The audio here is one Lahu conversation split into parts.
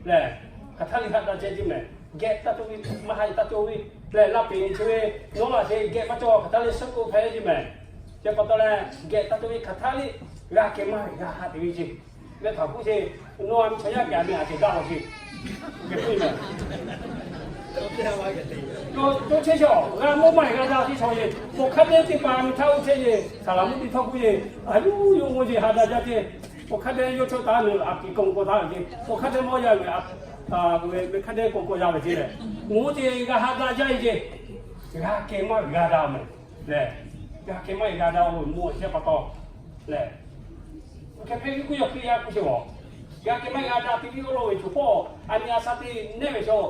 Lehˬ, hk'aˬ htaˇ le haꞈ daꞈ ceh ce mehˬ. Geh taˇ cawˇ ve, maˇ haꞈ taˇ cawˇ ve. Lehˬ, laˇ peˍ nyi chi ve, nawˉ laˬ ce geh maˇ cawˇ, hk'aˬ htaˇ le suhˉ k'oˆ hpehꞈ ce mehˬ. Chi pa taw leh, geh taˇ cawˇ ve hk'aˬ htaˇ le, g'a keh maˇ g'a haꞈ te ve ce. Lehˬ, htaꞈ k'oˆ ce, nawˬ a miˇ chaw yaˇ keh a miˇ a ce daꞈ law ce. Geh k'oˆ ve mehˬ. Cawˇ chehˇ shawˍ, g'a mawˇ maˇ g'a daꞈ ce shawˍ ye. Pawˬ hk'aˇ teˇ teˇ pa miˬ htaˇ oˇ chehˇ ye, saˍ laꞈ mvuhˇ teˇ htawˇ k'oˆ ye, a yuˬ yuˬ mawˇ ce haꞈ daꞈ jaˇ ce. Pawˬ hk'aˇ teˇ yawˇ chawˇ taˍ nuˬ a kiˬ k'oˆ k'oˆ htaˇ ce, pawˬ hk'aˇ teˇ mawˇ yaˇ ve a, ve hk'aˇ teˇ k'oˆ k'oˆ yaˇ ve ce lehˬ, mawˇ ce g'a haꞈ daꞈ jaˇ ve ce. G'a keh maˇ g'a daꞈ mehˬ. Lehˬ, g'a keh maˇ g'a daꞈ ve mawˇ chehˇ pa taw lehˬ, hk'e hpehꞈ ve k'oˆ yaˇ Hkriꞈ yaˇ k'oˆ ce a, g'a keh maˇ g'a daꞈ te ve awˬ lawn ve chaw hpawˇ a nyi a sha te nehˉ ve chaw,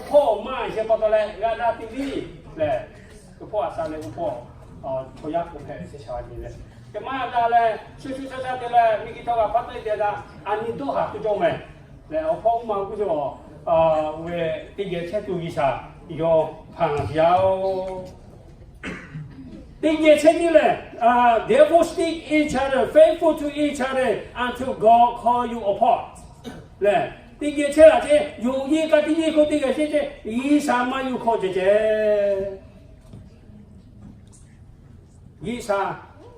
hpawˇ maˇ chehˇ pa taw leh g'a daꞈ te ve lehˬ, hpawˇ a sha leh hpawˇ chaw yaˇ k'oˆ hpehꞈ ve shehˍ sha nyi leh, keh maˇ daꞈ leh shu shu sha sha te leh miˬ guiˬ htawˇ g'a hpaˇ taˆ te daꞈ a nyi dawˇ haˍ k'oˆ cawˇ mehˬ. Lehˬ, awˬ hpawˇ maˇ k'oˆ ce a, ve teˇ geh chehˇ tuˬ G'uiˬsha yawˇ hpanˍ yaˇ oˬ. Teˇ geh chehˇ teˇ lehˬ, therefore stick each other, faithful to each other until God call you apart. Lehˬ, teˇ geh chehˇ laˬ ce, yonˍ yeˇ kaꞈ teˇ yeˇ hk'oˆ teˇ geh chehˇ ce, G'uiˬsha maˇ yuˬ hk'awꞈ ceh ceh. G'uiˬsha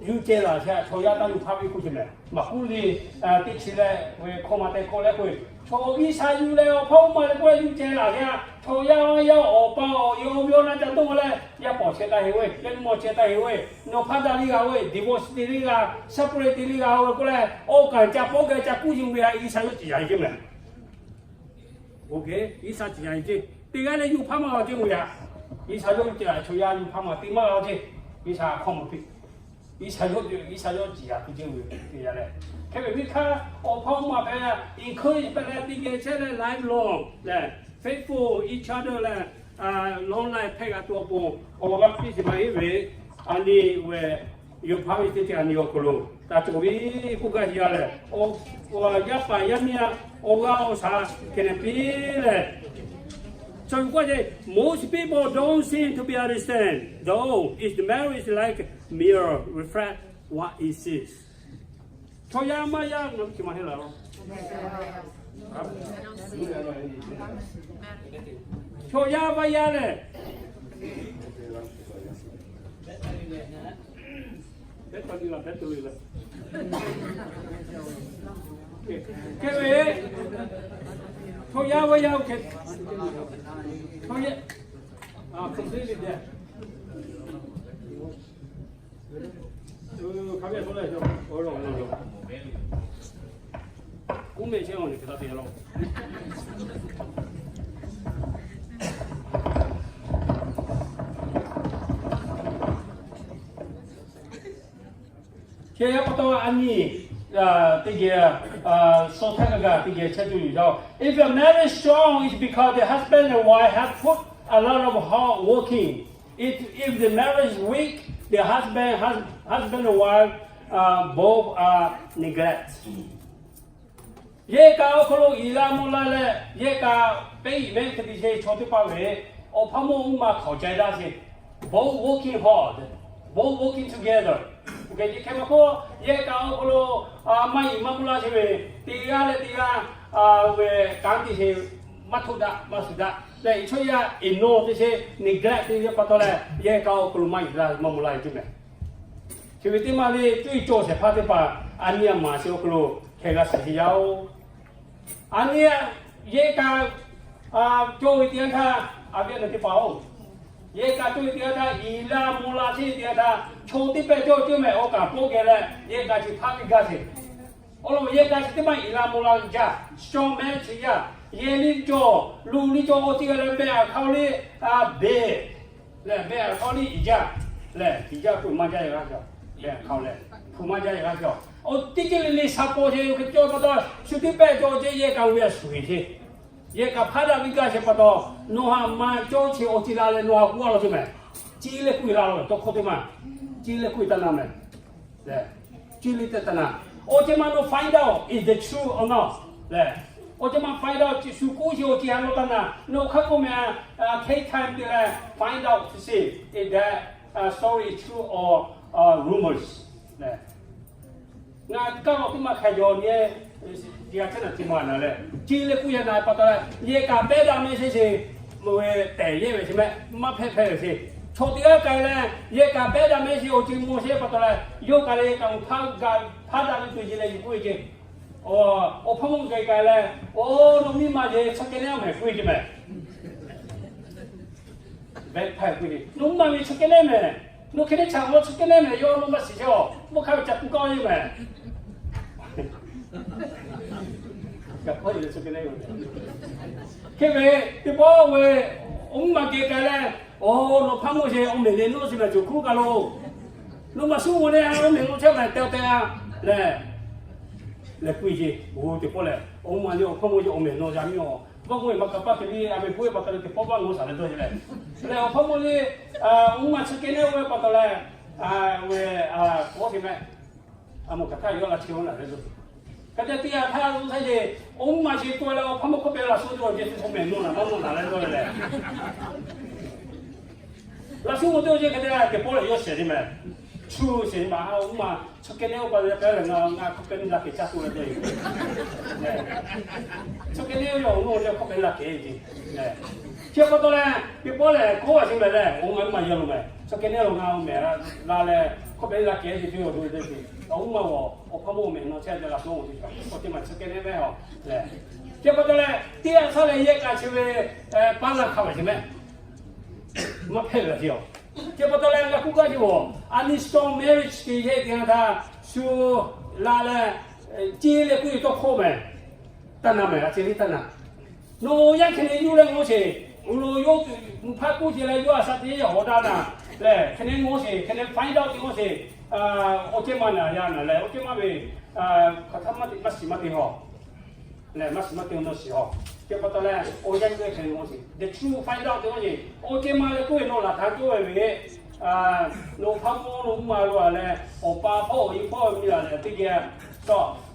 yuˬ ceh laˬ ce, chaw yaˇ taˇ yuˬ hpaˇ ve k'oˆ ce mehˬ. Maˍ kuˉ le teˇ chi leh ve hkawˇ ma teh kawˆ leh k'oˆ ve, chaw G'uiˬsha yuˬ leh awˬ hpawˇ maˇ leh k'oˆ leh yuˬ ceh laˬ ce, chaw yaˇ yaˇ awˬ pa awˬ e awˬ ve awˬ na ca dawˇ leh, yaˇ pawˍ chehˇ taˇ heˆ ve, yaˇ miˇ mawˇ chehˇ taˇ heˆ ve, nawˬ hpaˇ daꞈ le g'a ve, divorce te le g'a, separate te le g'a ve k'oˆ leh, awˬ kaˍ ca pawˆ geh ca kuˇ yuˬ ve a, G'uiˬsha yawˇ ciˍ yaꞈ ce mehˬ. Oˇ hk'e G'uiˬsha ciˍ yaꞈ ce, teˇ g'aˇ leh yuˬ hpaˇ maˇ g'a ce mehˬ. G'uiˬsha yawˇ ciˍ yaꞈ, chaw yaˇ yuˬ hpaˇ maˇ te maˇ g'a ce. G'uiˬsha hk'aw maˬ piˇ. G'uiˬsha yawˇ, G'uiˬsha yawˇ ciˍ yaꞈ tuˬ ce ve teˇ g'aˇ leh, hk'e ve miˬ hk'aˇ awˬ hpawˇ maˇ hpehꞈ, encourage hpehꞈ leh teˇ geh chehˇ leh lifelong lehˬ, faithful each other leh, long life hpehꞈ g'a tuˬ awˬ pon awˬ g'aˇ piˇ shiˍ maˇ heˆ ve, a nyi ve, yawˇ hpaˇ ve teˇ ceuˬ a nyi awˬ hk'aw lo taˇ cawˬ ve k'oˆ gaˇ yaˇ lehˬ, yaˇ paˍ yaˇ miˇ a, awˬ g'aˇ awˬ shaˍ hkeh nehˬ piˇ lehˬ, Most people don't seem to be understand, though is the marriage like mirror reflect what it sees. Chaw yaˇ maˇ yaˇ ngaˬ hui chi maˇ heˆ laˬ. Chaw yaˇ maˇ yaˇ lehˬ, hk'e ve, chaw yaˇ maˇ yaˇ, chaw yaˇ, completely dead. Hk'e pa taw a nyi teˇ geh, shaw htaˇ g'a g'a teˇ geh chehˇ tuˬ yoˬ. If your marriage strong, it's because the husband and wife have put a lot of hard working. If, if the marriage is weak, the husband, hus- husband and wife both are neglect. Yehˬ kaꞈ awˬ hk'aw lo iˍ la mvuh la leh, yehˬ kaꞈ peˇ iˍ mehˉ hk'e te ce chaw teˇ hpaˍ ve awˬ hpawˇ mawˇ uˉ ma hk'aoˍ ceh daꞈ ce. Both working hard, both working together. Oˇ hk'e te hk'e maˇ k'oˆ, yehˬ kaꞈ awˬ hk'aw lo maˇ iˍ maˇ mvuh la ce ve, teˇ g'aˇ leh teˇ g'aˇ ve kanˉ te ce, maˇ htoˆ daꞈ maˇ suhˍ daꞈ leh, chaw yaˇ ignore te ce, neglect te ve pa taw leh, yehˬ kaꞈ awˬ hk'aw lo maˇ iˍ la maˇ mvuh la ce mehˬ. Chi ve teˇ maˇ le, cuˇ yiˍ cawˬ shehˍ hpaˇ teˇ hpaˍ a nyi a maˍ chi awˬ hk'aw lo hkeh g'a shiˍ ce yaˇ oˬ. A nyi yehˬ kaꞈ cawˬ ve teˇ yanˇ htaˇ, a viˉ a nyi teˇ hpaˍ oˬ, yehˬ kaꞈ cawˬ ve teˇ yanˇ htaˇ, iˍ la mvuh la ce teˇ yanˇ htaˇ, chaw teˇ pehˇ cawˇ cawˇ mehˬ awˬ kaˍ pawˆ geh leh, yehˬ kaꞈ chi hpaˇ piˇ gaˇ ce. Awˬ lawn yehˬ kaꞈ chi teˇ maˇ iˍ la mvuh la jaˇ, strong marriage yaˇ, yehˬ liˇ cawˬ, luˬ liˇ cawˬ awˬ ceuˬ g'a leh mehˆ a hk'aw le, a beˬ lehˬ, mehˆ a hk'aw le iˍ jaˇ lehˬ, iˍ jaˇ hpu maˇ jaˇ yaˇ g'aˇ cawˬ, mehˆ a hk'aw leh hpu maˇ jaˇ yaˇ g'aˇ cawˬ. Awˬ teˇ ceuˬ le le sha paw ce, hk'e cawˇ pa taw, shu teˇ pehˇ cawˬ ce yehˬ kaꞈ ve a shuˍ ve ce. Yehˬ kaꞈ hpaˇ daꞈ ve gaˇ shehˍ pa taw, nawˬ haꞈ maˇ cawˇ ce awˬ ceuˬ la leh nawˬ haꞈ k'oˆ a law ce mehˬ. Ciˇ leh k'oˆ e la law, tawˇ hkawˇ teˇ maˬ, ciˇ leh k'oˆ e taˇ na mehˬ. Lehˬ, ciˇ leh teˇ taˇ na. Awˬ ceuˬ ma nawˬ find out is the truth or not lehˬ, awˬ ceuˬ ma find out shu k'oˆ ce awˬ ceuˬ a nawˬ taˇ na, nawˬ hk'aˇ k'oˆ mehˬ, take time te leh find out to see if that story is true or rumors lehˬ. Ngaˬ kaˇ awˬ teˇ maˇ hk'a jawˬ nyi, Chi a caˉ naˬ chi ma naˬ leh, chi leh k'oˆ yaˇ na pa taw leh, yehˬ kaꞈ pehˉ daꞈ mehˆ sheˍ sheˍ, meuꞈ tehˬ yehˇ ve sheˍ mehˆ, maˇ hpehˇ hpehˇ ve sheˍ. Chaw teˇ g'aˇ k'ai leh yehˬ kaꞈ pehˉ daꞈ mehˆ sheˍ, awˬ ceuˬ mawˬ sheˍ pa taw leh, yawˇ k'ai leh yehˬ kaꞈ mawˬ hpaˇ gaˬ hpaˇ daꞈ ve tuˬ yeˬ leh yuˬ k'oˆ ve ceˇ. Awˬ hpawˇ mawˇ geh k'ai leh, oˬ, nawˬ miˇ ma yehˬ chi hk'e leh a mehˍ k'oˆ ve ceˇ mehˍ. Ve hpehꞈ k'oˆ ve, nawˬ miˇ ma ve chi hk'e leh mehˍ. Nawˬ hk'e leh chaꞈ g'awˇ chi hk'e leh mehˍ, yawˇ nawˬ maˇ shiˍ chehˇ-oˬ, maˇ hk'aˇ ve ca kuˬ kaˇ-oˬ yeˇ mehˍ. Hk'e ve teˇ pawˆ ve, awˬ miˇ ma geh k'ai leh, oˬ, nawˬ hpawˇ mawˇ sheˍ awˬ mehˍ le nawˇ shiˍ mehˍ, cawˬ hkuˇ kaꞈ lo. Nawˬ maˇ suh-oˬ leh, awˬ mehˍ nawˇ chehˇ mehˍ tehꞈ tehꞈ leh, leh k'oˆ ve ceˇ. Oˬ, teˇ pawˆ lehˬ, awˬ miˇ ma le awˬ hpawˇ mawˇ sheˍ awˬ mehˍ nawˇ yaˇ miˇ-oˬ, vaˇ k'oˆ ve maˇ kaꞈ paˇ hk'e le, a mehˍ k'oˆ ve pa taw leh teˇ pawˆ vaˇ nawˇ shaˍ leh dawˇ leh, leh awˬ hpawˇ mawˇ le, awˬ miˇ ma chi hk'e leh oˇ ve pa taw leh, ve, k'oˆ ve mehˍ. A mawˬ kaꞈ htaˇ yawˇ la chi-oˬ laˬ leh lo. Hk'e te teˇ yanˇ htaˇ lo htaˇ ce, awˬ miˇ ma chi tawˆ leh awˬ hpawˇ mawˇ hk'oˆ pehꞈ laˬ shu te awˬ ceuˬ teˇ hk'awꞈ mehˍ nawˇ laˬ maˇ nawˇ laˬ leh dawˇ leh, laˬ shu mawˬ te awˬ ceuˬ hk'e te teˇ pawˆ lehˬ yawˇ shehˍ ve mehˍ. Chu shehˍ ve maˇ, awˬ miˇ ma chi hk'e leh oˇ pa leh pehˉ leh ngaˬ ngaˬ hk'oˆ pehꞈ laˇ kehˬ caˇ tuˬ leh dawˇ ve. Chi hk'e leh yawˇ awˬ miˇ awˬ ceuˬ hk'oˆ pehꞈ laˇ kehˬ ve ceˇ. Chi pa taw leh teˇ pawˆ lehˬ k'oˆ a sheˍ mehˍ leh, awˬ miˇ ma yaˇ lo mehˍ. Chi hk'e leh awˬ ngaˬ awˬ mehˍ la leh hk'oˆ pehꞈ laˇ kehˬ ve ceˇ awˬ ceuˬ te ce. Awˬ miˇ ma awˬ hpawˇ mawˇ awˬ mehˍ nawˇ chehˇ ve laˬ shu mawˬ te awˬ ceuˬ maˇ chi hk'e leh mehˍ a lehˬ. Chi pa taw leh teˇ yanˇ htaˇ leh yehˬ kaꞈ chi ve paˇ laˇ hk'a ve sheˍ mehˍ. Maˇ hpehˇ ve laˬ ceˇ-oˬ. Chi pa taw leh ngaˬ k'oˆ gaˇ ceˇ-oˬ, a nyi storm marriage te yehˬ teˇ yanˇ htaˇ shu la leh, ceˇ leh k'oˆ ve tawˇ hkawˇ mehˍ. Taˇ na mehˍ, a ceh ve taˇ na. Nawˬ yaˇ hk'e le yuˬ leh ngaˬ sheˍ, awˬ lo yawˇ tuˬ mvuhˇ hpaˇ k'oˆ ce leh yawˇ a shaꞈ teˇ yaˇ hawꞈ daꞈ na lehˬ, hk'e le ngaˬ sheˍ, hk'e le find out te ngaˬ sheˍ, awˬ ceuˬ maˇ na yaˇ na lehˬ, awˬ ceuˬ maˇ ve, hk'aˬ htaˇ maˇ te maˇ shiˍ maˇ te haw. Lehˬ maˇ shiˍ maˇ te-o nawˇ shiˍ haw. Chi pa taw leh awˬ yanˇ yawˇ hk'e le ngaˬ sheˍ, the truth find out te ngaˬ sheˍ, awˬ ceuˬ maˇ leh k'oˆ ve nawˬ laˬ htaˇ k'oˆ ve ve, nawˬ hpawˇ mawˇ nawˬ miˇ ma lo a leh, awˬ pa hpawˇ awˬ e hpawˇ miˇ a lehˬ teˇ geh tawˇ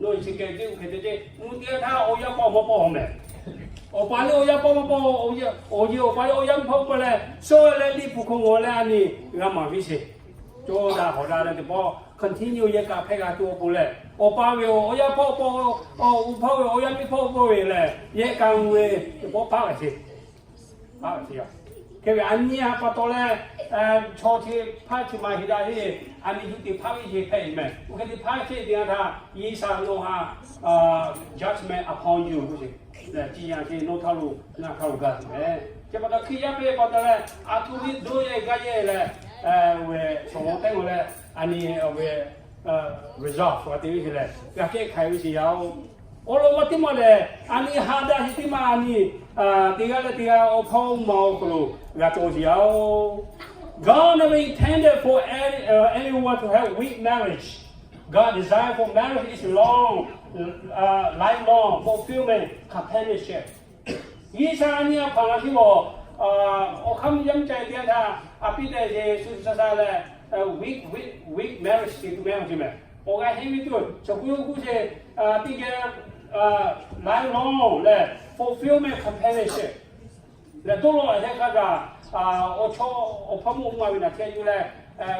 Nawˬ chi keh teˇ hk'e te ce, mvuhˇ teˇ htaˇ awˬ yanˇ pawˆ maˇ pawˆ mehˍ. Awˬ pa lehˬ awˬ yanˇ pawˆ maˇ pawˆ, awˬ e awˬ pa lehˬ awˬ yanˇ pawˆ pawˆ leh, shaw leh liꞈ hpu hk'aw ngaˬ leh a nyi g'a maˍ ve sheˍ. Cawˇ daꞈ hawꞈ daꞈ leh teˇ pawˆ continue yehˬ kaꞈ hpehˇ g'a tuˬ awˬ pon lehˬ, awˬ pa ve awˬ yanˇ pawˆ pawˆ, awˬ hpawˇ ve awˬ yanˇ miˇ pawˆ pawˆ ve lehˬ, yehˬ kaꞈ ve teˇ pawˆ paˇ ve sheˍ. Paˇ ve teˇ yanˇ. Hk'e ve a nyi a pa taw leh, chaw chi hpaˇ chi ma heˍ daꞈ heˆ, a nyi yuˬ teˇ hpaˇ ve yeˬ hpehꞈ ve mehˍ. Oˇ hk'e teˇ hpaˇ hk'e teˇ yanˇ htaˇ, G'uiˬsha nawˬ ha judgment upon you k'oˆ ve, lehˬ chi yanˇ hk'e nawˬ htaˇ lo ngaˬ htaˇ lo gaˬ tuˬ mehˍ. Chi pa taw Hkriꞈ yaˇ hpehꞈ pa taw leh, a htoꞈ ma dawˇ yehˬ gaˇ yehˬ leh, ve shawˍ teˇ g'aˇ leh, a nyi ve resolve g'a te ve sheˍ lehˬ, g'a kehˉ hk'aiˍ ve sheˍ yaˇ-oˬ. Awˬ lawn maˇ teˇ maˬ lehˬ, a nyi ha daꞈ sheˍ teˇ maˬ a nyi, teˇ g'aˇ leh teˇ g'aˇ awˬ hpawˇ awˬ ma awˬ hk'aw lo g'a cawˬ sheˍ yaˇ-oˬ. God never intended for any, uh, anyone to have weak marriage. God desire for marriage is long, uh, lifelong fulfillment, companionship. G'uiˬsha a nyi a hpaˍ laˬ sheˍ lawˬ, awˬ hk'aˇ mvuhˇ yaˇ mvuhˇ ca teˇ yanˇ htaˇ, a piˇ tehꞈ sheˍ shu sha sha leh, weak, weak, weak marriage te tuˬ mehˍ awˬ ceuˬ mehˍ. Awˬ g'a henˇ ve tuˬ, chaw kuˇ kuˇ sheˍ, teˇ geh lifelong leh fulfillment companionship leh dawˇ law a heh hk'a gaˬ, awˬ chaw, awˬ hpawˇ mawˇ mvuhˇ ma ve naˬ chehˇ yuˬ leh,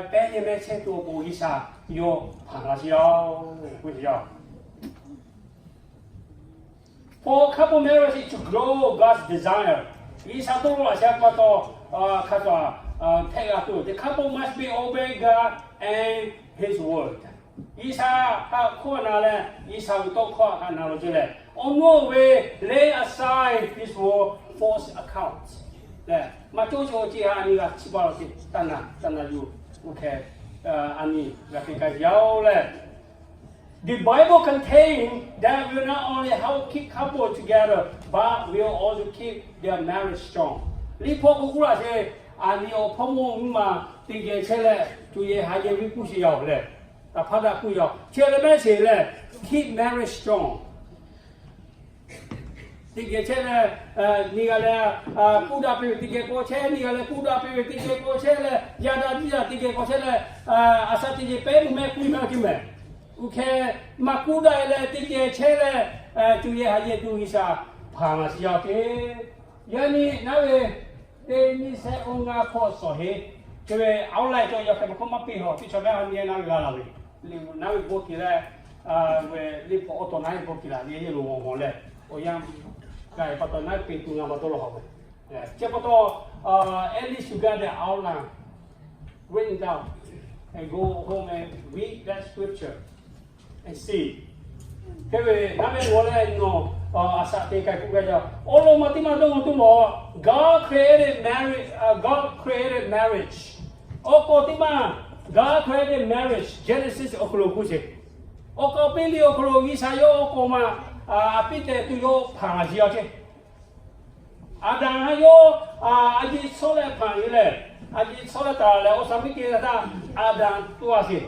pehˇ yehˬ mehˇ chehˇ tuˬ awˬ pon G'uiˬsha yawˇ hpaˍ laˬ sheˍ yaˇ-oˬ, k'oˆ sheˍ yaˇ-oˬ. For a couple marriage is to grow God's desire. G'uiˬsha dawˇ law a sheh pa taw, hk'a taw, hpehꞈ g'a tuˬ, the couple must be obey God and His word. G'uiˬsha htaꞈ hkawˇ na leh, G'uiˬsha ve tawˇ hkawˇ htaꞈ na lo ce leh, awˬ nawˬ ve lay aside this world false account leh, maˇ cawˇ cawˇ ce ha a nyi g'a chi pa la ce, taˇ na, taˇ na yuˬ, oˇ hk'e a nyi g'a te k'ai yaˇ-oˬ leh. The Bible contains that will not only help keep couple together, but will also keep their marriage strong. Liꞈ hpu k'oˆ laˇ sheˍ, a nyi awˬ hpawˇ mawˇ mvuhˇ ma teˇ geh chehˇ leh, tuˬ yehˬ haꞈ yehˬ ve k'oˆ sheˍ yaˇ-oˬ leh, taˍ hpaˇ daꞈ k'oˆ yaˇ-oˬ. Chi leh mehˆ sheˍ leh, keep marriage strong. Teˇ geh chehˇ leh, nyi g'a leh, k'oˆ daꞈ piˇ ve teˇ geh k'awꞈ chehˇ, nyi g'a leh k'oˆ daꞈ piˇ ve teˇ geh k'awꞈ chehˇ leh, yaˇ daꞈ nyiˇ daꞈ teˇ geh k'awꞈ chehˇ leh, a shaꞈ teˇ geh pehˉ mvuhˇ mehˆ k'oˆ ve maˇ k'oˆ mehˍ. Oˇ hk'e maˇ k'oˆ daꞈ leh teˇ geh chehˇ leh, tuˬ yehˬ haꞈ yehˬ tuˬ G'uiˬsha hpaˍ laˬ sheˍ yaˇ-oˬ te. Yaꞈ nyi naˉ ve teˇ nyiˇ shehˆ oˇ ngaˇ hkawˇ shawˍ heˆ. Chi ve outline cawˬ yaˇ hk'e ma hkawˇ maˇ piˇ haw, teˇ chaw mehˆ ha nyi naˉ ve g'a laˬ ve, naˉ ve bon hk'e leh, ve liꞈ hpu awˬ tawˬ na e paw kiˬ laˬ ve yehˬ lo g'awˬ g'awˬ leh, awˬ yanˇ ga e pa taw na e peꞈ tuˬ ngaˬ pa taw law haw ve. Chi pa taw, at least you got the outline, write it down and go home and read that scripture and see. Hk'e ve naˉ ve g'awˬ leh nawˬ a shaꞈ te k'ai k'oˆ gaˇ jaˇ. Awˬ lawn ma teˇ maˇ dawˇ g'awˬ tuˬ lawˬ, God created marriage, God created marriage. Awˬ k'awꞈ teˇ maˇ, God created marriage, Genesis awˬ hk'aw lo k'oˆ sheˍ. Awˬ k'awꞈ piˇ liꞈ awˬ hk'aw lo G'uiˬsha yawˇ awˬ k'awꞈ ma a piˇ tehꞈ tuˬ yawˇ hpanˍ a ciˉ a ciˉ. Aˍdanˍ ha yawˇ a yeˇ shawˉ leh hpanˍ yuˬ leh, a yeˇ shawˉ leh taˍ leh awˬ shaˍ miˇ te htaˇ, Aˍdanˍ tuˇ a sheˍ.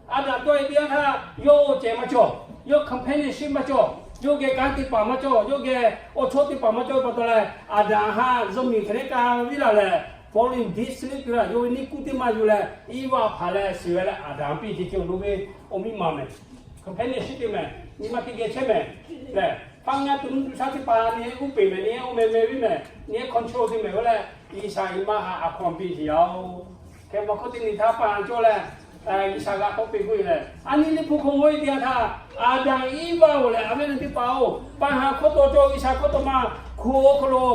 Aˍdanˍ tuˇ a e teˇ yanˇ htaˇ, yawˇ awˬ cehˬ maˇ cawˬ, yawˇ companion shiˍ maˇ cawˬ, yawˇ geh kanˉ te paˍ maˇ cawˬ, yawˇ geh awˬ chawˇ te paˍ maˇ cawˬ pa taw leh, Aˍdanˍ ha zuhˇ miˬ hk'e le ka viˉ laˬ leh, fallen asleep laˬ, yawˇ ve niˇ kuˇ teˇ maˇ yuˬ leh, Iˉvaꞈ hpanˍ leh shiˍ ve leh Aˍdanˍ piˇ ce ce awˬ lo ve awˬ miˇ ma mehˍ. Companion shiˍ te mehˍ, nyi ma teˇ geh chehˇ mehˍ lehˬ, hpaˇ ngaˇ tuˬ nuˇ tuˬ shaˉ teˇ hpaˍ nyi uˉ peˬ mehˍ, nyi oˇ meh meh viˉ mehˍ, nyi control te mehˍ ve leh, G'uiˬsha nyi ma ha a hkaw anˬ piˇ ce yaˇ-oˬ. Hk'e ma hkawˇ teˇ nyi htaˇ paˍ cawˇ leh, G'uiˬsha g'a tawˇ peꞈ k'oˆ e leh, a nyi liꞈ hpu hk'aw g'awˬ e teˇ yanˇ htaˇ, Aˍdanˍ Iˉvaꞈ oˬ leh a mehˉ ve teˇ hpaˍ-oˬ, paˍ ha hkawˇ taw cawˇ G'uiˬsha hkawˇ taw ma hkuˬ awˬ hk'aw lo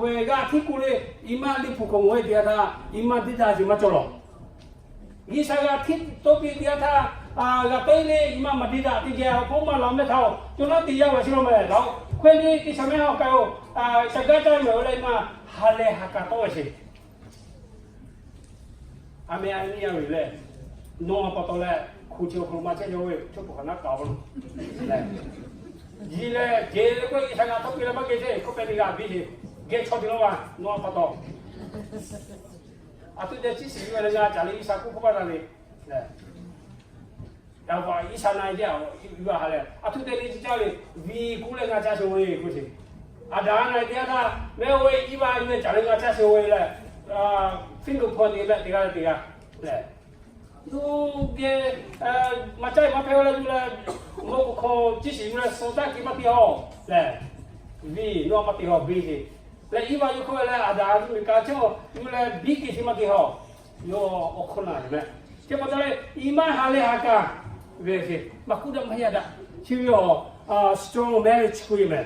ve g'a htiˇ kuˬ le. Nyi ma liꞈ hpu hk'aw g'awˬ e teˇ yanˇ htaˇ, nyi ma diˇ daꞈ ce maˇ cawˬ lawˬ. G'uiˬsha g'a htiˇ tawˇ piˇ teˇ yanˇ htaˇ, g'a tawˇ e le, nyi ma maˍ diˇ daꞈ teˇ geh awˬ hpawˇ maˇ laˬ mehˆ htaˇ-oˬ, cawˬ naˉ te yaˇ ve sheˍ lawˬ mehˍ laˬ-oˬ. Hk'e le teˇ shaˍ mehˆ ha k'ai-oˬ, shaˍ gaˇ caˇ mehˍ-oˬ leh nyi ma ha lehˬ ha kaꞈ tawˆ ve sheˍ. A meh a nyi yaˇ ve lehˬ, nawˬ pa taw leh hkuˬ chi awˬ hk'aw lo maˇ chehˇ yaw ve chaw hpu hk'aˬ naˉ kaꞈ-oˬ lehˬ, yiˬ leh jeˬ ve k'oˆ G'uiˬsha g'a tawˇ piˇ leh maˇ geh chehˇ k'oˆ pehˇ ve g'a biˇ sheˍ. Geh chaw te laˇ va nawˬ pa taw. A htoꞈ te ciˉ shiˍ yuˬ leh g'a caˍ leh G'uiˬsha k'oˆ hk'oˆ baˇ na le. Daꞈ vaꞈ G'uiˬsha na e teˇ a yuˬ a ha lehˬ, a htoꞈ te le chi caˇ le, viˬ kuˉ leh g'a caˇ sheˍ ve k'oˆ sheˍ. Aˍdanˍ na e teˇ yanˇ htaˇ, mehˆ oˇ ve Iˉvaꞈ yuˬ leh caˍ leh g'a caˇ sheˍ ve leh, fingerprint te mehˆ teˇ g'aˇ leh teˇ g'aˇ lehˬ, tuˬ geh maˇ caˇ maˇ hpehˇ leh yuˬ leh, mawˇ k'o hk'aw ciˉ shiˍ yuˬ leh suh taˇ kiˬ maˇ te-oˬ lehˬ, viˬ nawˬ maˇ te-oˬ biˇ sheˍ. Leh Iˉvaꞈ yuˬ hk'oˆ leh Aˍdanˍ yuˬ kaꞈ caˇ yuˬ leh biˇ kiˬ sheˍ maˇ te-oˬ. Yawˇ awˬ hk'oˆ na ve mehˆ. Chi pa taw leh nyi ma ha lehˬ ha kaꞈ ve sheˍ, maˇ kuˇ daꞈ maˇ yaˇ daꞈ. Chi ve awˬ strong marriage k'oˆ ve mehˍ.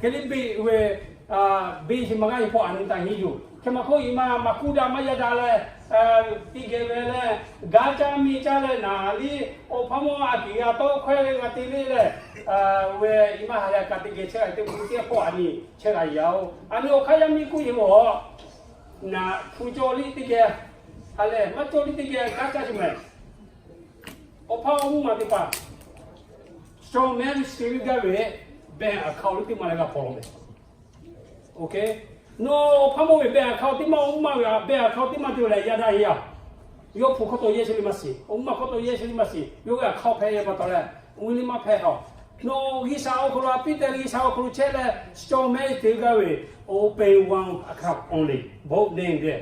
Hk'e le beˆ ve, beˆ sheˍ maˇ g'aˇ ve hpawˇ a nyi taˍ nyi yoˬ. Hk'e ma hk'oˆ nyi ma maˇ kuˇ daꞈ maˇ yaˇ daꞈ leh, teˇ geh ve leh, gaˇ caˇ miˇ caˇ leh naˍ liˇ awˬ hpawˇ mawˇ a kiˬ g'a tawˇ hkawehˇ ve g'a te le leh, ve nyi ma ha lehˬ kaꞈ teˇ geh chehˇ g'a teˇ hk'oˆ teˇ hpawˇ a nyi chehˇ g'a yaˇ-oˬ. A nyi awˬ hk'aˇ yaˇ miˇ kuˇ yeˬ-oˬ, naˍ hpu cawˇ liˇ teˇ geh, ha lehˬ maˇ cawˇ liˇ teˇ geh gaˇ caˇ sheˍ mehˍ. Awˬ hpawˇ awˬ mvuhˇ maˬ teˇ hpaˍ strong marriage te ve gaˇ ve, bank account teˇ maˇ leh g'a hpaw lawˬ mehˍ. Nawˬ awˬ hpawˇ mawˇ ve bank account teˇ maˇ, awˬ mvuhˇ maˬ ve bank account teˇ maˇ te-oˬ lehˬ, yaˇ daꞈ heˆ yaˇ. Yawˇ hpu hk'aw taw yehˇ sheˍ le maˇ shiˍ, awˬ mvuhˇ maˬ hk'aw taw yehˇ sheˍ le maˇ shiˍ, yawˇ ve a hk'aw hpehꞈ ve pa taw leh, uiˍ le maˇ hpehꞈ haw. Nawˬ G'uiˬsha awˬ hk'aw lo a piˇ tehꞈ G'uiˬsha awˬ hk'aw lo chehˇ leh strong marriage te gaˇ ve, open one account only, both name ve.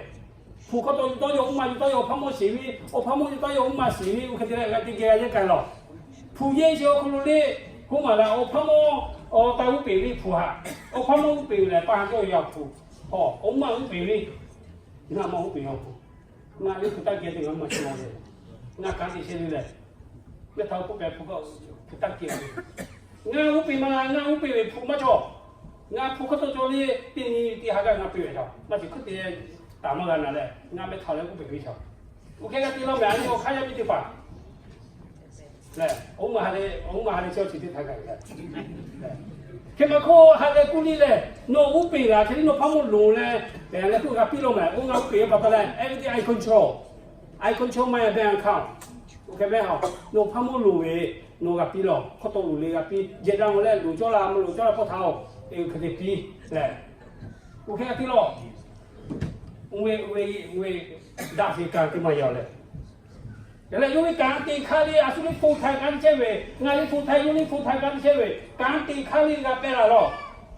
Hpu hk'aw taw yuˬ tawˇ yaw, mvuhˇ maˬ yuˬ tawˇ yaw, awˬ hpawˇ mawˇ shiˍ ve, awˬ hpawˇ mawˇ yuˬ tawˇ yaw, mvuhˇ maˬ shiˍ ve, oˇ hk'e te leh g'a teˇ geh yehˇ k'ai lawˬ. Hpu yehˇ sheˍ awˬ hk'aw lo le, k'oˆ maˬ leh awˬ hpawˇ mawˇ awˬ taˇ g'uˇ peˬ ve hpu haꞈ, awˬ hpawˇ mawˇ g'uˇ peˬ ve lehˬ pa haꞈ cawˇ yaꞈ hpu, awˬ mvuhˇ maˬ g'uˇ peˬ ve, ngaˬ maˇ g'uˇ peˬ yaꞈ hpu, ngaˬ ve hpu taˇ geh te ngaˬ maˇ chehˇ lawˬ le, ngaˬ kanˉ te chehˇ le lehˬ, mehˆ htaˇ k'oˆ pehꞈ hpu kaꞈ hpu taˇ geh ve, ngaˬ g'uˇ peˬ maˇ, ngaˬ g'uˇ peˬ ve hpu maˇ cawˬ. Ngaˬ hpu hk'aw taw cawˬ le, teˇ nyi teˇ ha gaˇ ngaˬ peˬ ve chaw maˇ ceˬ hkuiˉ te taˍ maˇ g'a naˍ leh, ngaˬ mehˆ htaꞈ leh k'oˆ pehꞈ ve chaw. Oˇ hk'e g'a te law mehˍ, a nyi awˬ hk'aˇ yaˇ miˇ teˇ hpaˍ lehˬ, awˬ mvuhˇ maˬ ha lehˬ, awˬ mvuhˇ maˬ ha lehˬ chi awˬ ceuˬ teˇ htaꞈ kaꞈ lehˬ, hk'e ma hk'oˆ ha leh kuˇ liˇ lehˬ, nawˬ g'uˇ peˬ laˬ hk'e le nawˬ hpaˇ mawˇ loˍ leh, pehˬ leh k'oˆ g'a piˇ law mehˍ. Oˇ ngaˬ g'uˇ peˬ ve pa taw leh everything I control, I control my bank account. Oˇ hk'e mehˆ haw, nawˬ hpaˇ mawˇ loˍ ve, nawˬ g'a piˇ lawˬ, hk'aw taw loˍ le g'a piˇ, jehˬ daꞈ-oˬ leh loˍ cawˇ la mvuh loˍ cawˇ la hpawˇ htaꞈ-oˬ, hk'e te piˇ lehˬ, oˇ hk'e g'a piˇ lawˬ. Oˇ ve, oˇ ve, oˇ ve daꞈ ve kanˉ teˇ maˇ yaˇ leh, yaꞈ leh yawˇ ve kanˉ te hk'aˇ le, a shu le hpu htaiˍ kanˉ te chehˇ ve, ngaˬ le hpu htaiˍ, yawˇ le hpu htaiˍ kanˉ te chehˇ ve, kanˉ te hk'aˇ le g'a pehˇ la lawˬ.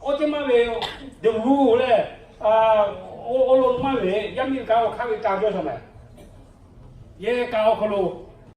Oˇ ceuˬ maˇ ve, the rule lehˬ, awˬ lawn maˇ ve, yaˇ miˇ kanˉ awˬ hk'aˇ ve kanˉ cawˇ shaˍ mehˍ. Yehˬ kaꞈ awˬ hk'aw lo